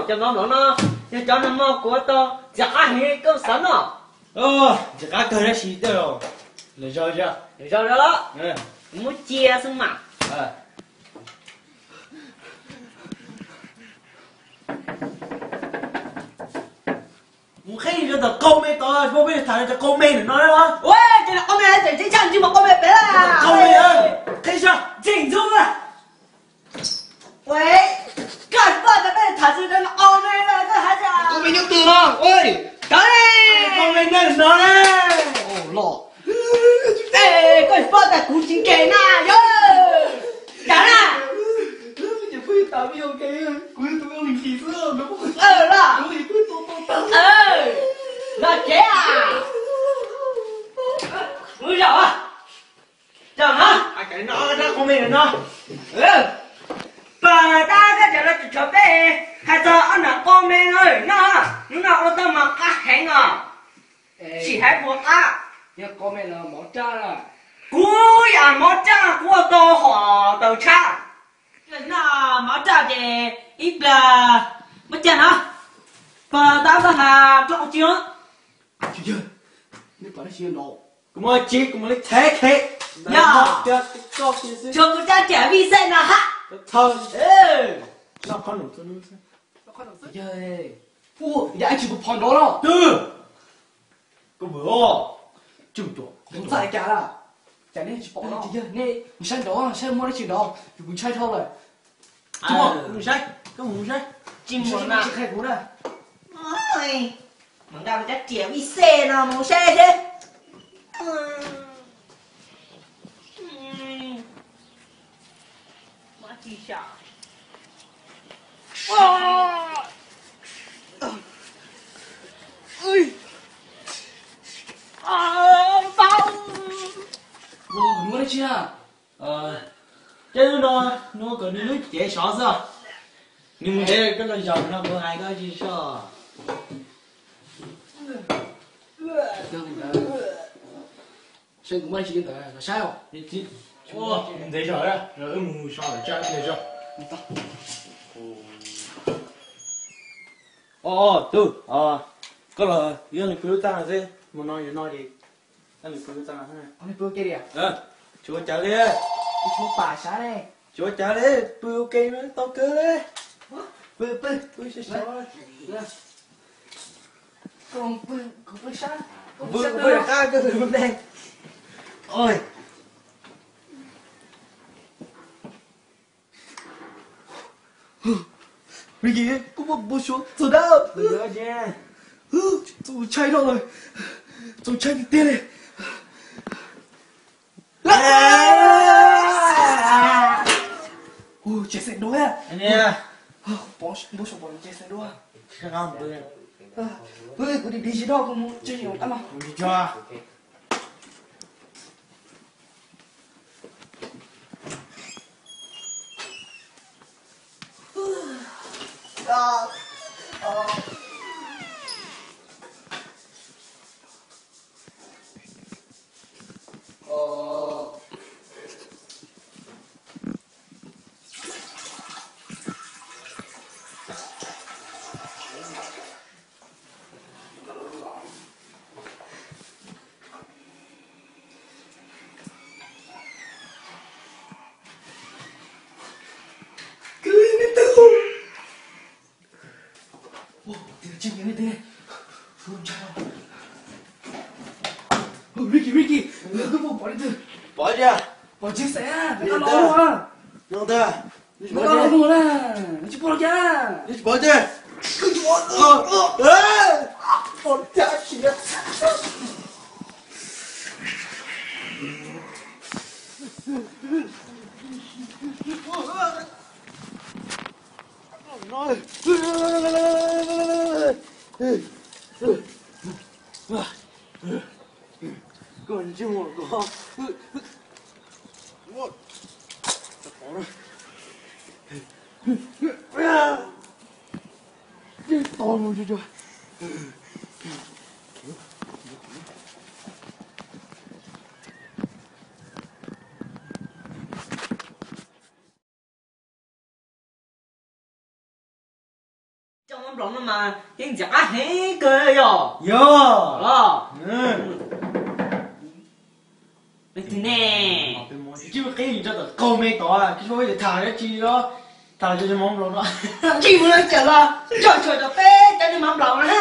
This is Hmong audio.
Cov mov no yog cov nag hmo kuv ua tau, ntxim qab heev, koj xav noj? Ntxim qab kawg, tab sis tej zaum lawm zaus, lawm zaus, kuv muab cia xwb mas. Mus qhib rau tom qau me tod, peb tham rau tom qau me no. Ua cas qau me tseem tseem tshaj ntsig mus qau me pem lawm. Qhib sab ntseeg ntxub na. Ua, koj poj tas peb tham tsis tau qau me no koj hais tias qau me nyob twg no. Cov qau me nyob no na. Los, koj poj tas kuv tsis nkees na yog. Cas na? Los, los kev a. Mus zaum, zaum no. Qau me no. Pog tab koj tseem los tshov peb hais txog ob nom qau me no no. Hnub no ua tau mov qab heev os. Sim hais puas qab? Yog qau me los mov raj. Kuv yam mov raj kuv ua tau hom taws tshab. Yog no mov raj ces ib plag muab cag no. Pog tab koj has rau qhov tsis. Tsis yog, nej pom dab tsi no? Kuv muaj tsis, kuv muaj li thev khe. Yog, tsuas kuv cab riam vij xej no ha. Yog, yog tsis pom phom nrov los. Twb, koj mus, tsis mus, mus txaj cas lawm? Cas nej tsis pom no? Nej mus saib nrov, saib muaj dab tsi nrov, kuv ntshai dhau lawm. Mus saib, koj mus saib. Tsis mus na, tsis qhia kuv na. Mas nqa kuv cab riam vij xej no mus saib seb. Muaj dab tsi na? Ces hnub no, hnub no kom nws lub cev sov xwb. Nws mus ntev koj los zaum no kuv hais koj tsis soj. Saib kuv muaj dab tsi ntawd los saib os. Ntev zog, wb mus so lawm tsaj ib pliag tso. Os, tub, koj los yuav nws pw lub txaj no xwb, mus no yuav no ces yuav nws pw lub txaj no. Tsis ua cas li. Tsis ua cas li, pw ua ke tau kawg li. Pw, pw, pw sab. Pw, pw qab kawg li ne. Ricky, koj puas npau suav txog dab? Txaus ntshai dhau lawm, txaus ntshai tiag tiag li. Tsev xeem dua, pov npau suav pom tsev xeem dua. Kuv dim dim tsis dhau, kuv mus tsev xeem dua. Ricky, Ricky, koj puas pom leej twg? Pom tiag. Pom tsev xeem, koj los, los ntag. Koj los mus na, nws tsis pom los cas? Nws tsis pom tiag. Pom tiag. Koj ntsej muag ko. Cov mov nplaum no mas yeej ntxim qab heev kawg yog. Yog. Leej twg ne? Cwj qib rau tom qaug me tod, tsis paub yuav tham dab tsi los, tham cov mov nplaum no. Tsis mus lawm, cawm los nrog tsuag rau peb cov niag mov nplaum na.